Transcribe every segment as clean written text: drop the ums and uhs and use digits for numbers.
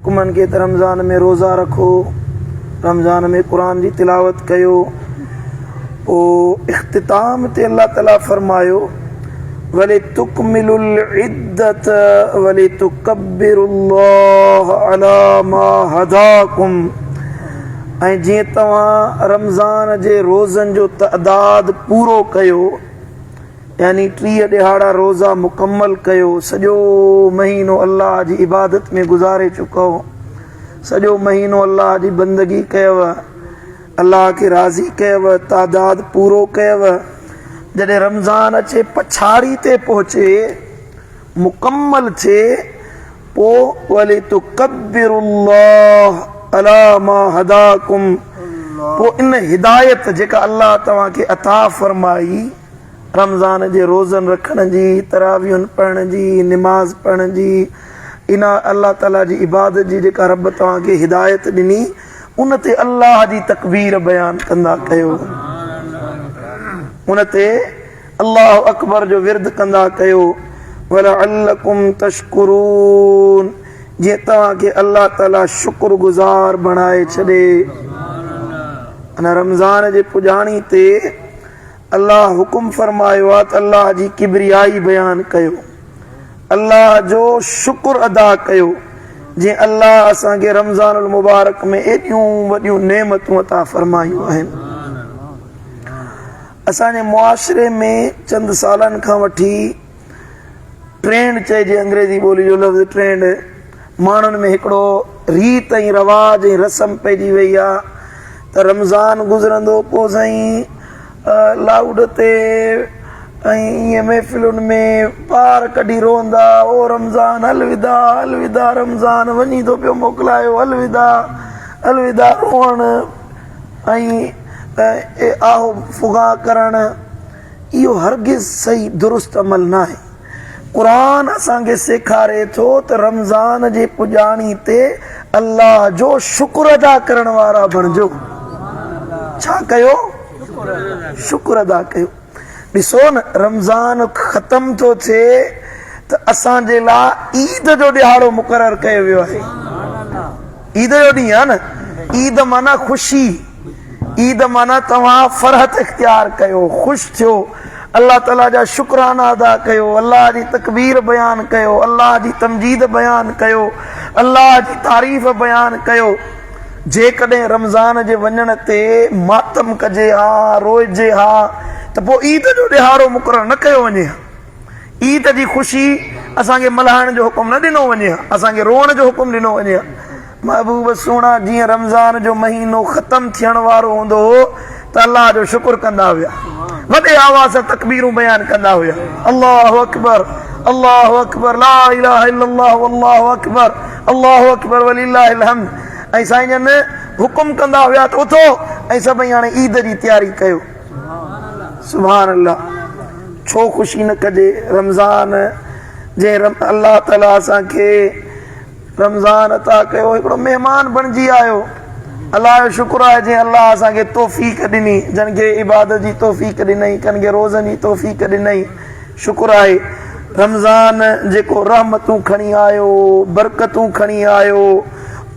حڪمن کي ته رمضان ۾ روزا رکو، رمضان ۾ قرآن جي تلاوت ڪيو. پوء اختتام تي الله تعالي فرمايو ولتڪملوا العدة ولتڪبروا الله علي ما هداڪم ۽ جيئن توهان رمضان جي روزن جو تعداد پورو ڪيو يعني 30 ڏهاڙا روزا مڪمل ڪيو، سڄو مهينو الله جي عبادت ۾ گذاري چڪو، سڄو مهينو الله جي بندگي ڪيو، الله کي راضي ڪيو، تعداد پورو ڪيو، جڏهن رمضان اچي پڇاڙي تي پهچي، مڪمل ٿئي، پوء ولتڪبروا الله علي ما هداڪم پوء ان هدايت جيڪا الله توهان کي عطا فرمائي، رمضان جي روزن رکڻ جي، تراويحن پڙهڻ جي، نماز پڙهڻ جي، ان الله تعالي جي عبادت جي جيڪا رب توهان کي هدايت ڏني، ان تي الله جي تڪبير بيان ڪندا ڪيو. ان تي الله اڪبر جو ورد ڪندا ڪيو. ولعلڪم تشڪرون جيئن توهان کي الله تعالي شڪر گذار بڻائي ڇڏي. ان رمضان جي پڄاڻي تي الله حڪم فرمايو آهي ته الله جي ڪبريائي بيان ڪيو، الله جو شڪر ادا ڪيو، جنهن الله اسان کي رمضان المبارڪ ۾ ايڏيون وڏيون نعمتون عطا فرمايون آهن. اسان جي معاشري ۾ چند سالن کان وٺي ٽرينڊ چئجي انگريزي ٻولي جو لفظ ٽرينڊ ماڻهن ۾ هڪڙو ريت ۽ رواج ۽ رسم پئجي وئي آ ته رمضان گذرندو پوء سائين لائوڊ تي ۽ ائين محفلن ۾ پار ڪڍي روئندا او رمضان الوداع الوداع رمضان وڃي ٿو پيو موڪلايو الوداع الوداع روئڻ ۽ آهو فغان ڪرڻ اهو هرگز صحيح درست عمل ناهي. قرآن اسان کي سيکاري ٿو ته رمضان جي پڄاڻي تي الله جو شڪر ادا ڪرڻ وارا بڻجو. ڇا ڪيو؟ شڪر ادا ڪيو. ڏسو نه رمضان ختم ٿو ٿئي ته اسان جي لاء عيد جو ڏهاڙو مقرر ڪيو ويو آهي. عيد جو ڏينهن آهي نه. عيد معنيٰ خوشي. عيد معنيٰ توهان فرحت اختيار ڪيو، خوش ٿيو، الله تعاليٰ جا شڪرانا ادا ڪيو، الله جي تڪبير بيان ڪيو، الله جي تمجيد بيان ڪيو، الله جي تعريف بيان ڪيو. جيڪڏهن رمضان جي وڃڻ تي ماتم ڪجي ها، روئجي ها ته پوء عيد جو ڏهاڙو مقرر نه ڪيو وڃي ها. عيد جي خوشي اسان کي ملهائڻ جو حڪم نه ڏنو وڃي ها، اسان کي روئڻ جو حڪم ڏنو وڃي ها. محبوب سهڻا جيئن رمضان جو مهينو ختم ٿيڻ وارو هوندو هو ته الله جو شڪر ڪندا هيا، وڏي آواز سان تڪبيرون بيان ڪندا هيا، الله اڪبر الله اڪبر لا اله الا الله والله اڪبر الله اڪبر ولله الحمد ۽ سائين جن حڪم ڪندا هيا ته اٿو ۽ سڀئي هاڻي عيد جي تياري ڪيو. سبحان الله ڇو خوشي نه ڪجي رمضان جنهن الله تعالي اسان کي رمضان عطا ڪيو هڪڙو مهمان بڻجي آيو الله جو شڪر آهي جنهن الله اسان کي توفيق ڏني جن کي عبادت جي توفيق ڏنئي ڪن کي روزن جي توفيق ڏنئي شڪر آهي رمضان جيڪو رحمتون کڻي آيو برڪتون کڻي آيو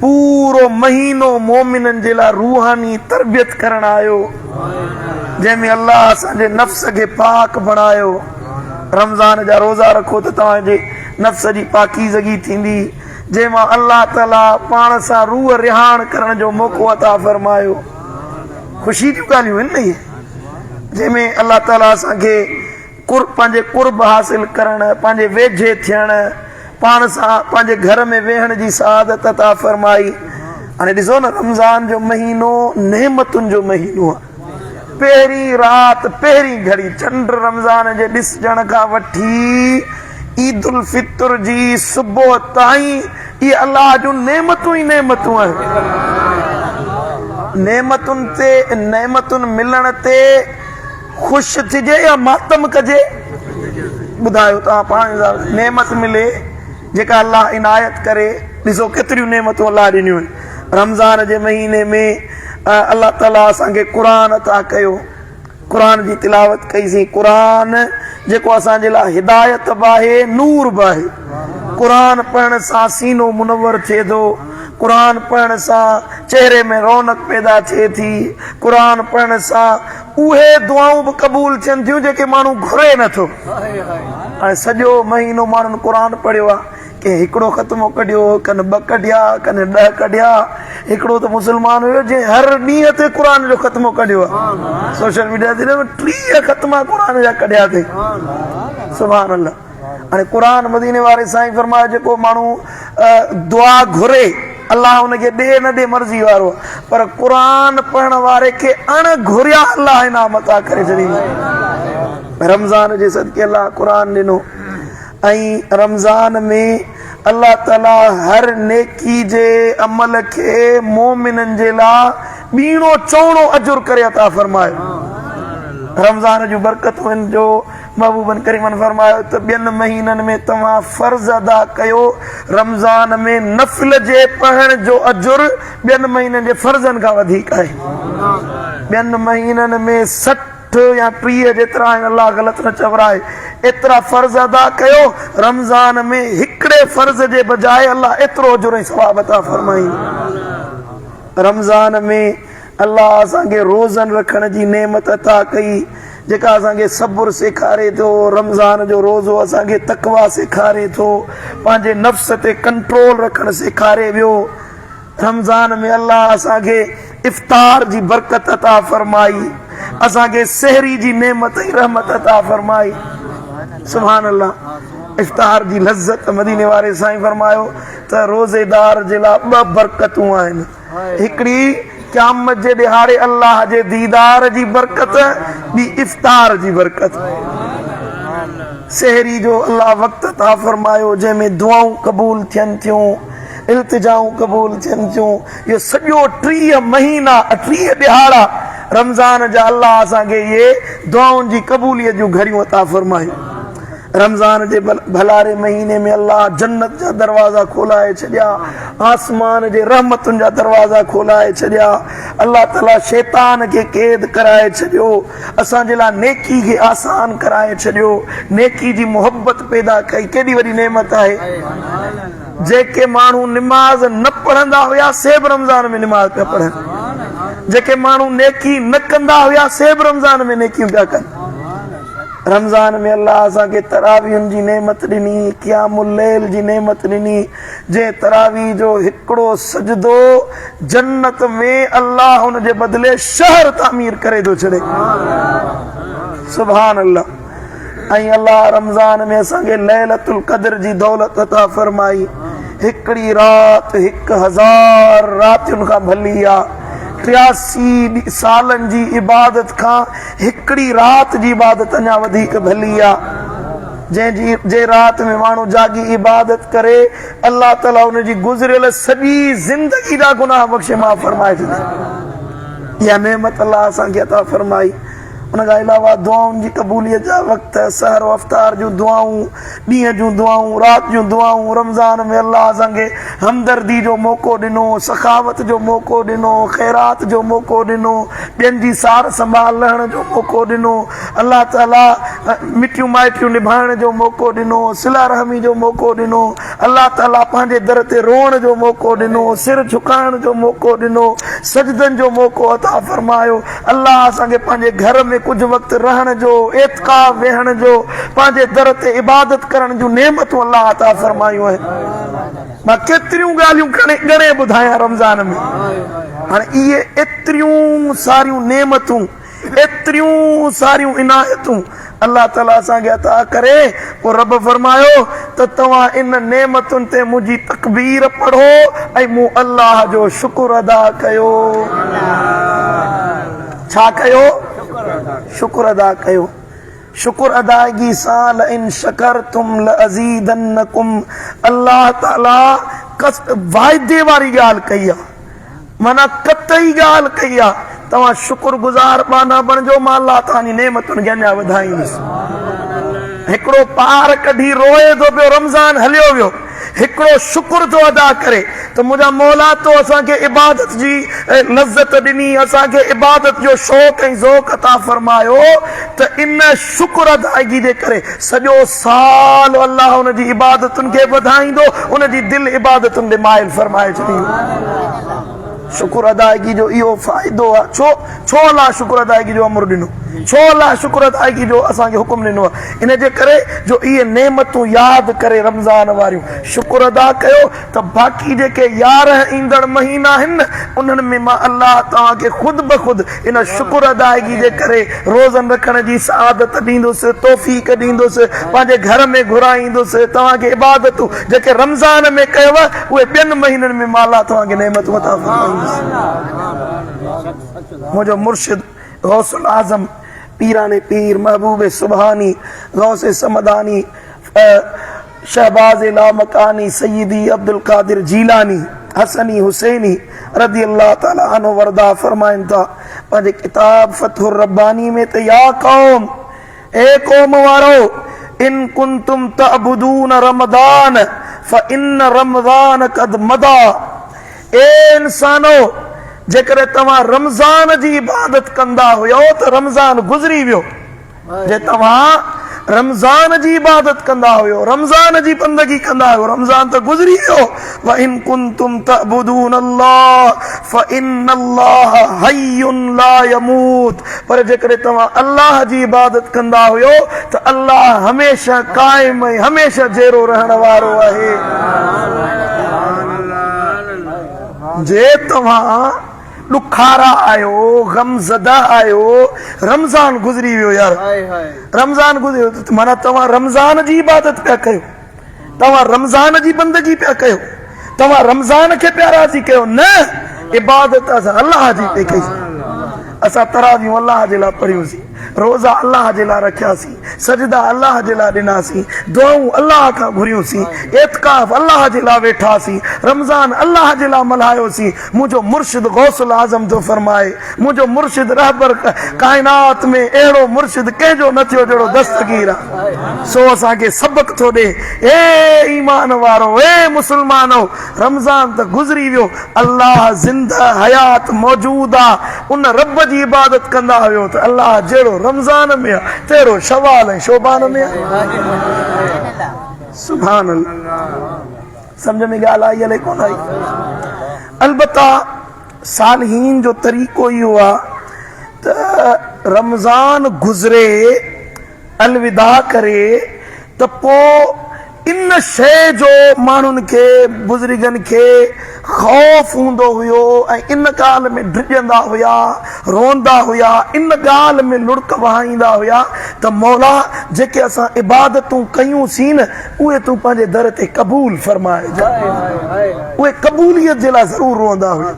پورو مهينو مومنن جي لاء روحاني تربيت ڪرڻ آيو جنهن ۾ الله اسان جي نفس کي پاڪ بڻايو رمضان جا روزا رکو ته توهان جي نفس جي پاڪيزگي ٿيندي جنهن مان الله تعالي پاڻ سان روح رهاڻ ڪرڻ جو موقعو عطا فرمايو خوشي جون ڳالهيون آهن نه اهي جنهن ۾ الله تعالي اسان کي پنهنجي قرب حاصل ڪرڻ پنهنجي ويجهي ٿيڻ پاڻ سان پنهنجي گهر ۾ ويهڻ جي سعادت عطا فرمائي هاڻي ڏسو نه رمضان جو مهينو نعمتن جو مهينو آهي پهرين رات پهرين گهڙي چنڊ رمضان جي ڏسجڻ کان وٺي عيد الفطر جي صبح تائين اهي الله جون نعمتون ئي نعمتون آهن. نعمتن تي نعمتن ملڻ تي خوش ٿجي يا ماتم ڪجي؟ ٻڌايو توهان پاڻ نعمت ملي جيڪا الله عنايت ڪري ڏسو ڪيتريون نعمتون الله ڏنيون آهن. رمضان جي مهيني ۾ الله تعالي اسان کي قرآن عطا ڪيو. قرآن جي تلاوت ڪئي سين قرآن جيڪو اسان جي لاء هدايت به آهي نور به آهي. قرآن پڙهڻ سان سينو منور ٿئي ٿو. قرآن پڙهڻ سان چهري ۾ رونق پيدا ٿئي ٿي. قرآن پڙهڻ سان اهي دعائون به قبول ٿين ٿيون جيڪي ماڻهو گهري نه ٿو. هاڻي سڄو مهينو ماڻهن قرآن پڙهيو آهي. ڪنهن هڪڙو ختمو ڪڍيو، ڪن ٻه ڪڍيا، ڪن ڏهه ڪڍيا. هڪڙو ته مسلمان هيو جنهن هر ڏينهن تي قرآن جو ختمو ڪڍيو آهي. سوشل ميڊيا تي 30 ختما قرآن جا ڪڍيا اٿئي. سبحان الله. هاڻي قرآن مديني واري سائين فرمايو جيڪو ماڻهو دعا گهري الله ان کي ڏي نه ڏي مرضي وارو پر قرآن پڙهڻ واري کي اڻ گهريا الله انعام عطا ڪري ڇڏيندو. رمضان جي صدقي الله قرآن ڏنو. ۽ رمضان ۾ الله تعالي هر نيڪي جي عمل کي مؤمنن جي لاء ٻيڻو چئوڻو اجر ڪري عطا فرمايو. رمضان جون برڪتون آهن جو محبوبن ڪريمن فرمايو ته ٻين مهينن ۾ توهان فرض ادا ڪيو، رمضان ۾ نفل جي پڙهڻ جو اجر ٻين مهينن جي فرضن کان وڌيڪ آهي. ٻين مهينن ۾ 60 يا 30 جيترا آهن الله غلط نه چورائي ايترا فرض ادا ڪيو رمضان ۾ هڪڙي فرض جي بجاء الله ايترو اجر ۽ ثواب عطا فرمائيندو. رمضان ۾ الله اسان کي روزن رکڻ جي نعمت عطا ڪئي جيڪا اسان کي صبر سيکاري ٿو. رمضان جو روزو اسان کي تقويٰ سيکاري ٿو، پنهنجي نفس تي ڪنٽرول رکڻ سيکاري ويو. رمضان ۾ الله اسان کي افطار جي برڪت عطا فرمائي، اسان کي سحري جي نعمت ۽ رحمت عطا فرمائي. سبحان الله. افطار جي لذت مديني واري سائين فرمايو ته روزيدار جي لاء ٻه برڪتون آهن، هڪڙي قيامت جي ڏهاڙي الله جي ديدار جي برڪت، ٻي افطار جي برڪت. سحري جو الله وقت عطا فرمايو جنهن ۾ دعائون قبول ٿين ٿيون، التجائون قبول ٿين ٿيون. اهو سڄو 30 مهينا، 30 ڏهاڙا رمضان جا الله اسان کي اهي دعائن جي قبوليت جون گهڙيون عطا فرمايون. رمضان جي ڀلاري مهيني ۾ الله جنت جا دروازا کولائي ڇڏيا، آسمان جي رحمتن جا دروازا کولائي ڇڏيا. الله تعالي شيطان کي قيد ڪرائي ڇڏيو، اسان جي لاء نيڪي کي آسان ڪرائي ڇڏيو، نيڪي جي محبت پيدا ڪئي. ڪيڏي وڏي نعمت آهي. جيڪي ماڻهو نماز نه پڙهندا هيا سي به رمضان ۾ نماز پيا پڙهن، جيڪي ماڻهو نيڪي نه ڪندا هيا سي به رمضان ۾ نيڪيون پيا ڪن. رمضان ۾ الله اسان کي تراويحن جي نعمت ڏني، قيام الليل جي نعمت ڏني، جنهن تراويح جو هڪڙو سجدو جنت ۾ الله ان جي بدلي شهر تعمير ڪري ٿو ڇڏي. سبحان الله. ۽ الله رمضان ۾ اسان کي ليلة القدر جي دولت عطا فرمائي. هڪڙي رات 1000 راتين کان ڀلي آ. 83 سالن جي عبادت کان هڪڙي رات جي عبادت اڃا وڌيڪ ڀلي آ. جنهن جي جنهن رات ۾ ماڻهو جاڳي عبادت ڪري الله تعالي ان جي گذريل سڄي زندگي جا گناهه بخشي معاف فرمائي ڇڏي. اها نعمت الله اسان کي عطا فرمائي. ان کان علاوه دعائن جي قبوليت جا وقت، سحر و افطار جون دعائون، ڏينهن جون دعائون، رات جون دعائون، رمضان ۾ الله اسان کي همدردي جو موقعو ڏنو، سخاوت جو موقعو ڏنو، خيرات جو موقعو ڏنو، ٻين جي سار سنڀال لهڻ جو موقعو ڏنو، الله تعالي مٽيون مائٽيون نڀائڻ جو موقعو ڏنو، صله رحمي جو موقعو ڏنو، الله تعالي پنهنجي در تي روئڻ جو موقعو ڏنو، سر جهڪائڻ جو موقعو ڏنو، سجدن جو موقعو عطا فرمايو. الله اسان کي پنهنجي گهر ۾ ڪجهه وقت رهڻ جو، اعتڪاف ويهڻ جو، پنهنجي در تي عبادت ڪرڻ جون نعمتون الله عطا فرمايون آهن. مان ڪيتريون ڳالهيون کڻي ڳڻي ٻڌايان رمضان ۾ هاڻي اهي ايتريون ساريون نعمتون، ايتريون ساريون عنايتون الله تعالي اسان کي عطا ڪري، پوء رب فرمايو ته توهان ان نعمتن تي منهنجي تڪبير پڙهو ۽ مون الله جو شڪر ادا ڪيو. ڇا ڪيو؟ شڪر ادا ڪيو. شڪر ادائگي سان لئن شڪرتم لازيدنڪم الله تعالي واعدي واري ڳالهه ڪئي آهي. معنيٰ قطعي ڳالهه ڪئي آ، توهان شڪر گذار ٻانها بڻجو، مان الله توهان جي نعمتن کي اڃا وڌائيندس. هڪڙو پار ڪڍي روئي ٿو پيو، رمضان هليو ويو. هڪڙو شڪر ٿو ادا ڪري ته منهنجا مولا تو اسان کي عبادت جي لذت ڏني، اسان کي عبادت جو شوق ۽ ذوق عطا فرمايو ته ان شڪر ادائگي جي ڪري سڄو سال الله ان جي عبادتن کي وڌائيندو، ان جي دل عبادتن ڏي مائل فرمائي ڇڏيندو. شڪر ادائگي جو اهو فائدو آهي. ڇو ڇو الله شڪر ادائگي جو امر ڏنو؟ ڇو الله شڪر ادائگي جو اسان کي حڪم ڏنو آهي؟ ان جي ڪري جو اهي نعمتون ياد ڪري رمضان واريون شڪر ادا ڪيو ته باقي جيڪي 11 ايندڙ مهينا آهن نه انهن ۾ مان الله توهان کي خود بخود ان شڪر ادائگي جي ڪري روزن رکڻ جي سعادت ڏيندس، توفيق ڏيندس، پنهنجي گهر ۾ گهرائيندس، توهان کي عبادتون جيڪي رمضان ۾ ڪيو اهي ٻين مهينن ۾ مان الله توهان کي نعمتون عطا فرمائيندس. منهنجو مرشد غوث الاعظم پيران پير محبوب سبحاني غوث صمداني شهباز لامڪاني سيدي عبدالقادر جيلاني حسني حسيني رضي الله تعالٰي عنه ورضاه فرمائن ٿا پنهنجي ڪتاب فتح الرباني ۾ ته يا قوم اي قوم وارو ان ڪنتم تعبدون رمضان فان رمضان قد مضي اي انسانو جيڪڏهن توهان رمضان جي عبادت ڪندا هيو ته رمضان گذري ويو جي توهان رمضان جي عبادت ڪندا هيو، رمضان جي بندگي ڪندا هيو، رمضان ته گذري ويو، وان ڪنتم تعبدون الله فان الله حي لا يموت پر جيڪڏهن توهان الله جي عبادت ڪندا هيو ته الله هميشه قائم ۽ هميشه جيئرو رهڻ وارو آهي. جي توهان ڏکارا آهيو، غم زده آهيو، رمضان گذري ويو يار، رمضان گذري ويو معنيٰ توهان رمضان جي عبادت پيا ڪيو، توهان رمضان جي بندگي پيا ڪيو، توهان رمضان کي پيا راضي ڪيو، نه عبادت اسان الله جي پئي ڪئي، اسان تراويحون الله جي لاء پڙهيونسين، روزا الله جي لاء رکياسين، سجدا الله جي لاء ڏناسين، دعائون الله کان گهريونسين، اعتڪاف الله جي لاء ويٺاسين، رمضان الله جي لاء ملهايوسين، منهنجو مرشد غوث الاعظم ٿو فرمائي، منهنجو مرشد رهبر ڪائنات ۾ اهڙو مرشد ڪنهن جو نه ٿيو جهڙو دستگير آ، سو اسان کي سبق ٿو ڏي، اي ايمان وارو، اي مسلمانو! رمضان ته گذري ويو، الله زنده حيات موجود آ، ان رب جي عبادت ڪندا هيو ته الله جهڙو رمضان ۾ آ تهڙو شوال ۽ شعبان ۾ آ. سبحان الله. سمجھ ۾ ڳالهه آئي الائي ڪونه آئي. البته صالحين جو طريقو اهو آ ته رمضان گذري الوداع ڪري ته پوء ان شيء جو ماڻهن کي، بزرگن کي، خوف هوندو هيو ۽ ان ڳالهه ۾ ڊڄندا هيا، روئندا هيا، ان ڳالهه ۾ لڙڪ وهائيندا هيا ته مولا جيڪي اسان عبادتون ڪيون سين اهي تون پنهنجي در تي قبول فرمائج. اهي قبوليت جي لاء ضرور روئندا هيا.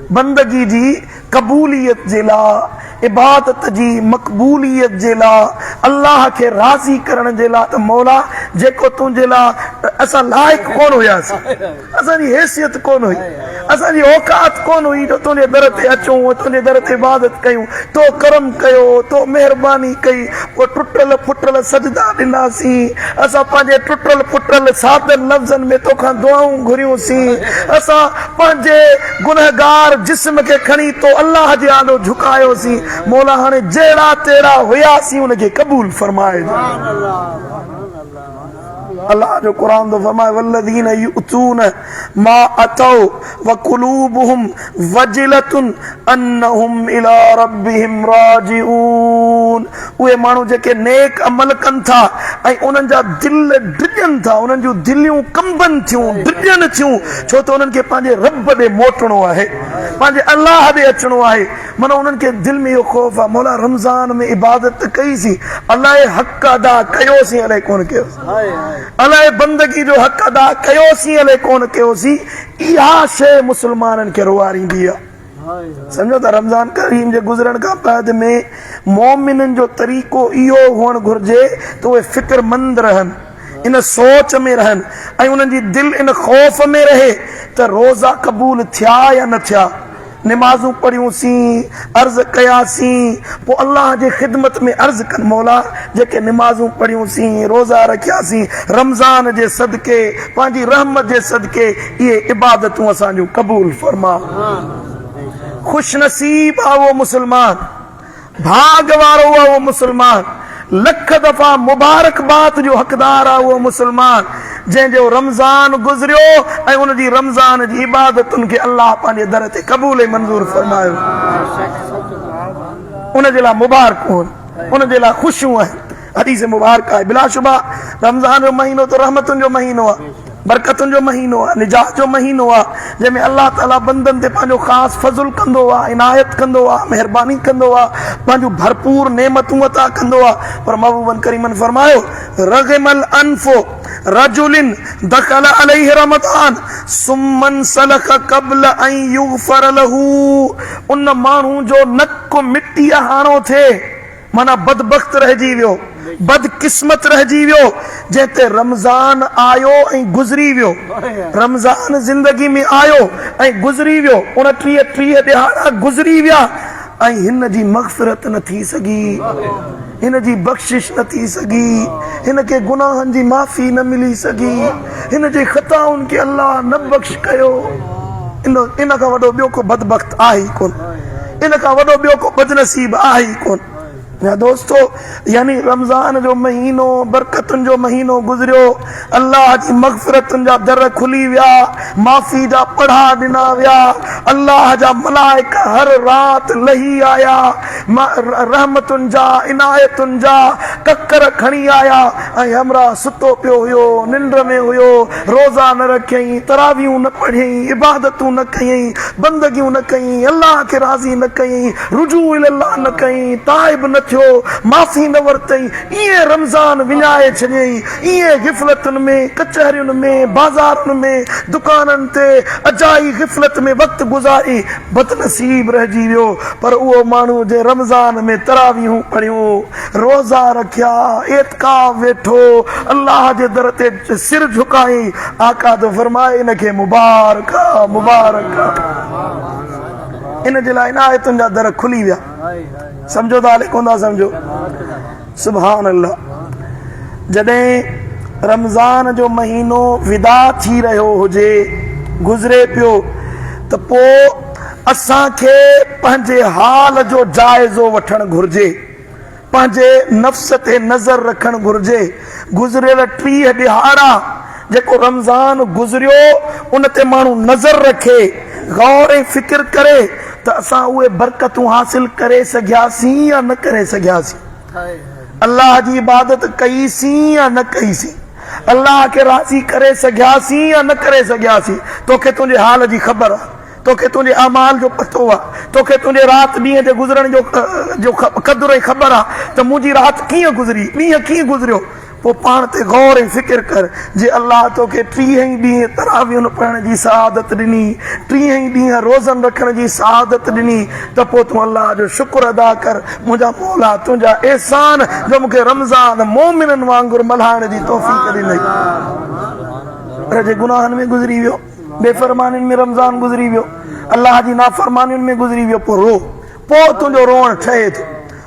بندگي جي قبوليت جي لاء، عبادت جي مقبوليت جي لاء، الله کي راضي ڪرڻ جي لاء ته مولا جيڪو تنهنجي لاء اسان لائق ڪونه هياسين، اسان جي حيثيت ڪونه هئي، اسان جي اوقات ڪونه هئي جو تنهنجي در تي اچون ۽ تنهنجي در تي عبادت ڪيون، تو ڪرم ڪيو، تو مهرباني ڪئي، پوء ٽٽل ڦٽل سجدا ڏناسين، اسان پنهنجي ٽٽل ڦٽل سادن لفظن ۾ توکان دعائون گهريونسين، اسان پنهنجي گنهگار جسم کي کڻي تو الله جي آڏو جهڪايوسين، مولا هاڻي جهڙا تهڙا هياسين ان کي قبول فرمائج. الله جو قرآن ٿو فرمائي والذين يؤتون ما اتوا وقلوبهم وجلة انهم الي ربهم راجعون اهي ماڻهو جيڪي نيڪ عمل ڪن ٿا ۽ انهن جا دل ڊڄن ٿا انهن جون دليون ڪنبن ٿيون ڊڄن ٿيون ڇو ته انهن کي پنهنجي رب ڏي موٽڻو آهي پنهنجي الله ڏي اچڻو آهي معنيٰ انهن کي دل ۾ اهو خوف آهي مولا رمضان ۾ عبادت ته ڪئي سين الائي حق ادا ڪيوسين الائي ڪونه ڪيوسين الائي بندگي جو حق ادا ڪيوسين الائي ڪونه ڪيوسين اها شيء مسلمانن کي روئاريندي آهي سمجهو ته رمضان ڪريم جي گذرڻ کان بعد ۾ مومنن جو طريقو اهو هئڻ گهرجي ته اهي فڪرمند رهن ان سوچ ۾ رهن ۽ انهن جي دل ان خوف ۾ رهي ته روزا قبول ٿيا يا نه ٿيا. نمازون پڙهيون سين، عرض ڪياسين، پوء الله جي خدمت ۾ عرض ڪن مولا جيڪي نمازون پڙهيون سين، روزا رکياسين، رمضان جي صدقي، پنهنجي رحمت جي صدقي اهي عبادتون اسان جون قبول فرما. خوش نصيب آ اهو مسلمان. ڀاڳ وارو آ اهو مسلمان، لک دفعا مبارڪباد جو حقدار آ اهو مسلمان جنهن جو رمضان گذريو ۽ ان جي رمضان جي عبادتن کي الله پنهنجي در تي قبول ۽ منظور فرمايو. ان جي لاء مبارڪون آهن، ان جي لاء خوشيون آهن. حديث مبارڪ آهي بلاشبه رمضان جو مهينو ته رحمتن جو مهينو آهي، برڪتن جو مهينو آهي، نجات جو مهينو آهي، جنهن ۾ الله تعاليٰ بندن تي پنهنجو خاص فضل ڪندو آهي، عنايت ڪندو آهي، مهرباني ڪندو آهي، پنهنجون ڀرپور نعمتون عطا ڪندو آهي، پر محبوبن ڪريمن فرمايو، رغم الانف رجل دخل عليه رمضان ثم انسلخ قبل ان يغفر له ان ماڻهو جو نڪ مٽيء هاڻو ٿئي، معنيٰ بدبخت رهجي ويو، بدقسمت رهجي ويو، جنهن تي رمضان آيو ۽ گذري ويو. رمضان زندگي ۾ آيو ۽ گذري ويو، اڻٽيهه ٽيهه ڏهاڙا گذري ويا ۽ هن جي مغفرت نه ٿي سگهي، هن جي بخشش نه ٿي سگهي، هن کي گناهن جي معافي نه ملي سگهي، هن جي خطائن کي الله نه بخش ڪيو. ان کان وڏو ٻيو ڪو بدبخت آهي ئي ڪونه. ان کان وڏو ٻيو ڪو بدنصيب آهي ئي ڪونه. يا دوستو يعني رمضان جو مهينو برڪتن جو مهينو گذريو، الله جي مغفرتن جا در کلي ويا، معافي جا پڙها ڏنا ويا، الله جا ملائڪ هر رات لهي آيا، رحمتن جا عنايتن جا ڪڪر کڻي آيا ۽ همراهه ستو پيو هيو، ننڊ ۾ هيو، روزا نه رکيائين، تراويحون نه پڙهيائين، عبادتون نه ڪيائين، بندگيون نه ڪيائين، الله کي راضي نه ڪيائين، رجوع الي الله نه ڪيائين، تائب نه ٿيو، معافي نه ورتائين، ائين رمضان وڃائي ڇڏيائين، ائين غفلتن ۾، ڪچهرين ۾، بازارن ۾، دڪانن تي، اجائي غفلت ۾ وقت گذاري بدنصيب رهجي ويو، پر اهو ماڻهو جنهن رمضان ۾ تراويحون پڙهيون، روزا رکيا، اعتڪاف ويٺو، الله جي در تي سر جهڪائين، آقا ٿو فرمائي ان کي مبارڪ آ، مبارڪ آ. ان جي لاء عنايتن جا در کلي ويا. سمجهو ٿا الائي ڪونه ٿا سمجهو. سبحان الله. جڏهن رمضان جو مهينو وداع ٿي رهيو هجي، گذري پيو ته پوء اسان کي پنهنجي حال جو جائزو وٺڻ گهرجي. پنهنجي نفس تي نظر رکڻ گهرجي. گذريل 30 ڏهاڙا جيڪو رمضان گذريو ان تي ماڻهو نظر رکي، غور ۽ فڪر ڪري ته اسان اهي برڪتون حاصل ڪري سگهياسين يا نه ڪري سگهياسين. الله جي عبادت ڪئي سين يا نه ڪئي سين. الله کي راضي ڪري سگهياسين يا نه ڪري سگهياسين. توکي تنهنجي حال جي خبر آهي. توکي تنهنجي اعمال جو پتو آ، توکي تنهنجي رات ڏينهن جي گذرڻ جو جو قدر ۽ خبر آ ته منهنجي رات ڪيئن گذري، ڏينهن ڪيئن گذريو. پوء پاڻ تي غور ۽ فڪر ڪر، جي الله توکي ٽيهه ئي ڏينهن تراويحن پڙهڻ جي سعادت ڏني، ٽيهه ئي ڏينهن روزن رکڻ جي سعادت ڏني ته پوء تون الله جو شڪر ادا ڪر، منهنجا مولا تنهنجا احسان جو مون کي رمضان مؤمنن وانگر ملهائڻ جي توفيق ڏنئي. پر جي گناهن ۾ گذري ويو. بي فرمانين ۾ رمضان گذري ويو، الله جي نافرمانين ۾ گذري ويو، پوء رو، پوء تنهنجو روئڻ ٺهي ٿو،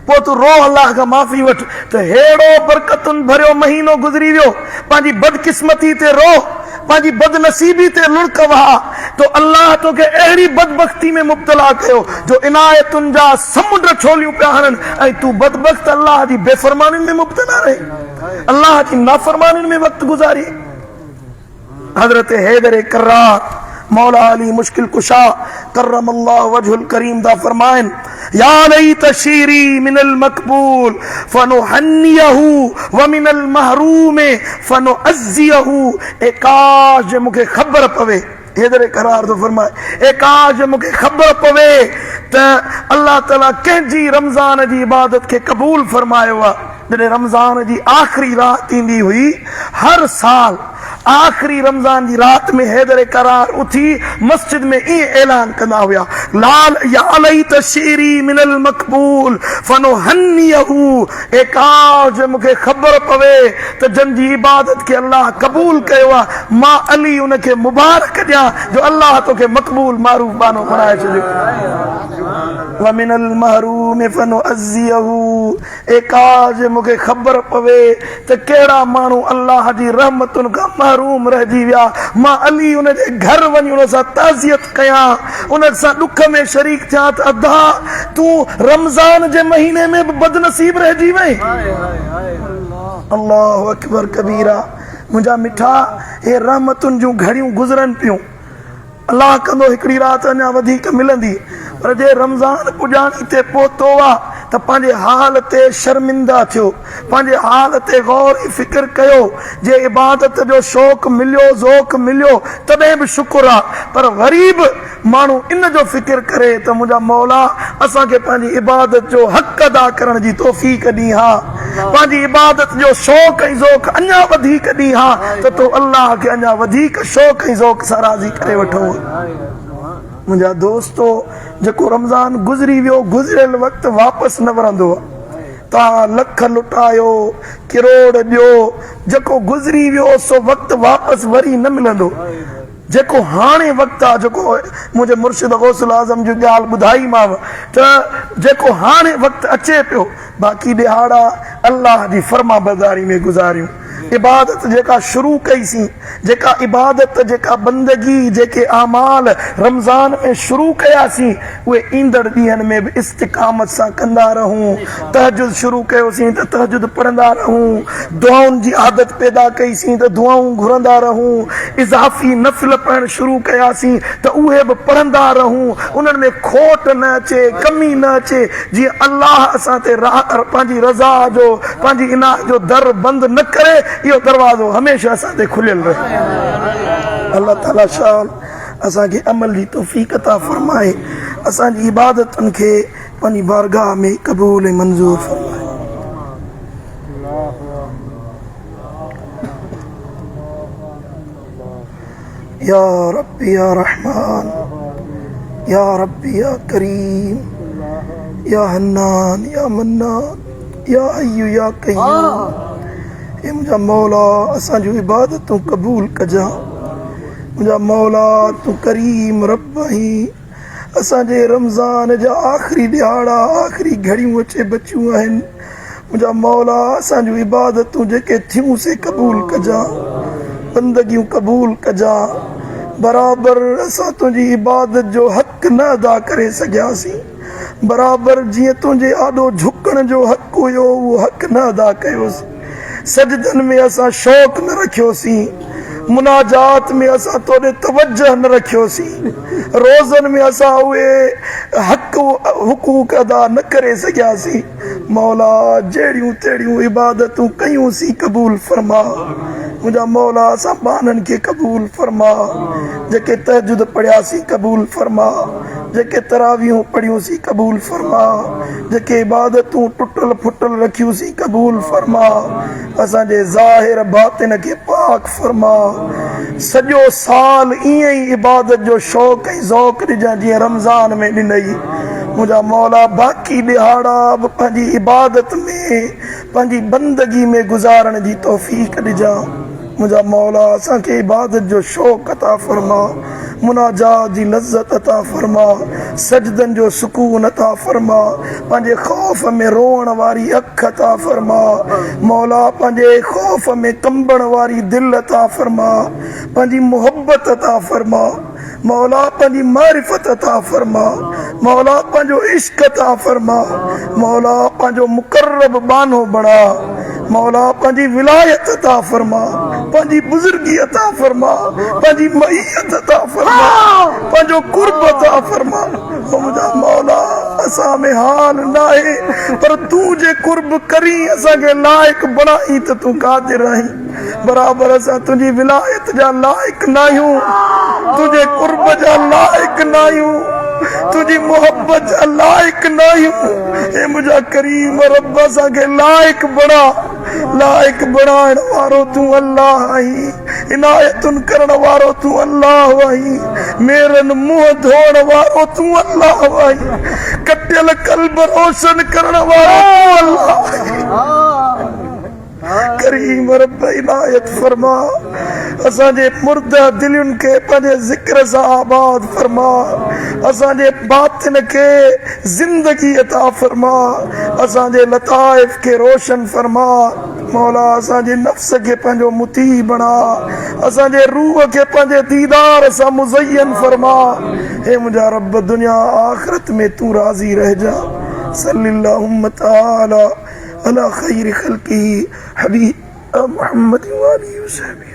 پوء تون رو الله کان معافي وٺ ته ههڙو برڪتن ڀريو مهينو گذري ويو، پنهنجي بدقسمتي تي رو، پنهنجي بدنصيبي تي لڙڪ وهاء، تو الله توکي اهڙي بدبختي ۾ مبتلا ڪيو جو عنايتن جا سمنڊ ڇوليون پيا هڻن ۽ تون بدبخت الله جي بيفرمانين ۾ مبتلا رهين، الله جي نافرمانين ۾ وقت گذارين. حضرت حيدر ڪرار مولا علي مشڪل ڪشا ڪرم الله وجه الڪريم ٿا فرمائن يا ليت شعري من المقبول فنحنيه ومن المحروم فنعزيه اي ڪاش جي مون کي خبر پوي حيدر ڪرار ٿو فرمائي اي ڪاش جي مون کي خبر پوي ته الله تعالي ڪنهن جي رمضان جي عبادت کي قبول فرمايو آهي جڏهن رمضان جي آخري رات ايندي هئي هر سال آخري رمضان جي رات ۾ حيدر ڪرار اٿي مسجد ۾ ائين اعلان ڪندا هيا، لال يا ليت شعري من المقبول فنهنيه اي ڪاش جي مون کي خبر پوي ته جن جي عبادت کي الله قبول ڪيو آهي، مان علي ان کي مبارڪ ڏيان جو الله توکي مقبول معروف ٻانهو بڻائي ڇڏيو. ومن المحروم فنعزيه اي ڪاش جي مون کي خبر پوي ته ڪهڙا ماڻهو الله جي رحمتن کان محروم رهجي ويا، مان علي ان جي گهر وڃي ان سان تعزيت ڪيان، ان سان ڏک ۾ شريڪ ٿيان ته ادا تون رمضان جي مهيني ۾ به بدنصيب رهجي وئين. الله اڪبر ڪبيرا منهنجا مٺا هي رحمتن جون گهڙيون گذرن پيون. الله ڪندو هڪڙي رات اڃا وڌيڪ ملندي پر جي رمضان پڄاڻي تي پهتو آ ته پنهنجي حال تي شرمنده ٿيو، پنهنجي حال تي غور ۽ فڪر ڪيو، جي عبادت جو شوق مليو ذوق مليو تڏهن به شڪر آ پر وري به ماڻهو ان جو فڪر ڪري ته منهنجا مولا اسان کي پنهنجي عبادت جو حق ادا ڪرڻ جي توفيق ڏين ها، پنهنجي عبادت جو شوق ۽ ذوق اڃا وڌيڪ ڏين ها ته تو الله کي اڃا وڌيڪ شوق ۽ ذوق سان راضي ڪري وٺون ها. منهنجا دوستو! جيڪو رمضان گذري ويو، گذريل وقت واپس نه ورندو. توهان لک لٽايو، ڪروڙ ڏيو، جيڪو گذري ويو سو وقت واپس وري نه ملندو. جيڪو هاڻي وقت آ، جيڪو منهنجي مرشد غوث الاعظم جي ڳالهه ٻڌائي مانء ته جيڪو هاڻي وقت اچي پيو، باقي ڏهاڙا الله جي فرمانبرداري ۾ گذاريون. عبادت جيڪا شروع ڪئي سين، جيڪا عبادت، جيڪا بندگي، جيڪي اعمال رمضان ۾ شروع ڪياسين، اهي ايندڙ ڏينهن ۾ به استقامت سان ڪندا رهون. تهجد شروع ڪيوسين ته تهجد پڙهندا رهون. دعائن جي عادت پيدا ڪئي سين ته دعائون گهرندا رهون. اضافي نفل پڙهڻ شروع ڪياسين ته اهي به پڙهندا رهون. انهن ۾ کوٽ نه اچي، ڪمي نه اچي، جيئن الله اسان تي پنهنجي رضا جو، پنهنجي عنايت جو در بند نه ڪري، اهو دروازو هميشه اسان تي کليل رهي. الله تعالي شال اسان کي عمل جي توفيق عطا فرمائي، اسان جي عبادتن کي پنهنجي بارگاهه ۾ قبول ۽ منظور فرمائي. يا رب يا رحمان يا رب يا ڪريم يا حنان يا منان يا حي يا قيوم اي منهنجا مولا اسان جون عبادتون قبول ڪجان منهنجا مولا تون ڪريم رب آهين اسان جي رمضان جا آخري ڏهاڙا آخري گهڙيون اچي بچيون آهن منهنجا مولا اسان جون عبادتون جيڪي ٿيون سي قبول ڪجان بندگيون قبول ڪجان برابر اسان تنهنجي عبادت جو حق نه ادا ڪري سگهياسين برابر جيئن تنهنجي آڏو جهڪڻ جو حق هيو اهو حق نه ادا ڪيوسين سجدن ۾ اسان شوق نه رکيوسين، مناجات ۾ اسان توڏي توجه نه رکيوسين، روزن ۾ اسان اهي حق حقوق ادا نه ڪري سگهياسين، مولا جهڙيون تهڙيون عبادتون ڪيون سين قبول فرما، منهنجا مولا اسان ٻانهن کي قبول فرما، جيڪي تهجد پڙهياسين قبول فرما، جيڪي تراويحون پڙهيون سين قبول فرما، جيڪي عبادتون ٽٽل ڦٽل رکيون سين قبول فرما، اسان جي ظاهر باطن کي پاڪ فرما، سڄو سال ائين ئي عبادت جو شوق ۽ ذوق ڏجان جيئن رمضان ۾ ڏنئي، منهنجا مولا باقي ڏهاڙا به پنهنجي عبادت ۾ پنهنجي بندگي ۾ گذارڻ جي توفيق ڏجان. منهنجا مولا اسان کي عبادت جو شوق عطا فرما، مناجات جي لذت عطا فرما، سجدن جو سڪون عطا فرما، پنهنجي خوف ۾ روئڻ واري اک عطا فرما، مولا پنهنجي خوف ۾ ڪنبڻ واري دل عطا فرما، پنهنجي محبت عطا فرما، مولا پنهنجي معرفت عطا فرما، مولا پنهنجو عشق عطا فرما، مولا پنهنجو مقرب ٻانهو بڻا، مولا پنهنجي ولايت عطا فرما، پنهنجي بزرگي عطا فرما، پنهنجي معيت عطا فرما، پنهنجو قرب عطا فرما، او منهنجا مولا اسان ۾ حال ناهي پر تون جي قرب ڪرين اسان کي لائق بڻائين ته تون قادر آهين. برابر اسان تنهنجي ولايت جا لائق ناهيون، تنهنجي قرب جا لائق ناهيون، تنهنجي محبت جا لائق ناهيون، اي منهنجا ڪريم رب اسان کي لائق بڻا، لائق بڻائڻ وارو تون الله آهين، عنايتن ڪرڻ وارو تون الله آهين، ميرن منهن ڌوئڻ وارو تون الله آهين، ڪٽيل قلب روشن ڪرڻ وارو تون الله آهين. ڪريم رب عنايت فرما اسان جي مرده دلين کي پنهنجي ذڪر سان آباد فرما اسان جي باطن کي زندگي عطا فرما اسان جي لطائف کي روشن فرما مولا اسان جي نفس کي پنهنجو مطيع بڻا اسان جي روح کي پنهنجي ديدار سان مزين فرما اي منهنجا رب دنيا آخرت ۾ تون راضي رهجا صلي اللهم تعالي علي خير خلقه حبيب محمد وآله وصحبه.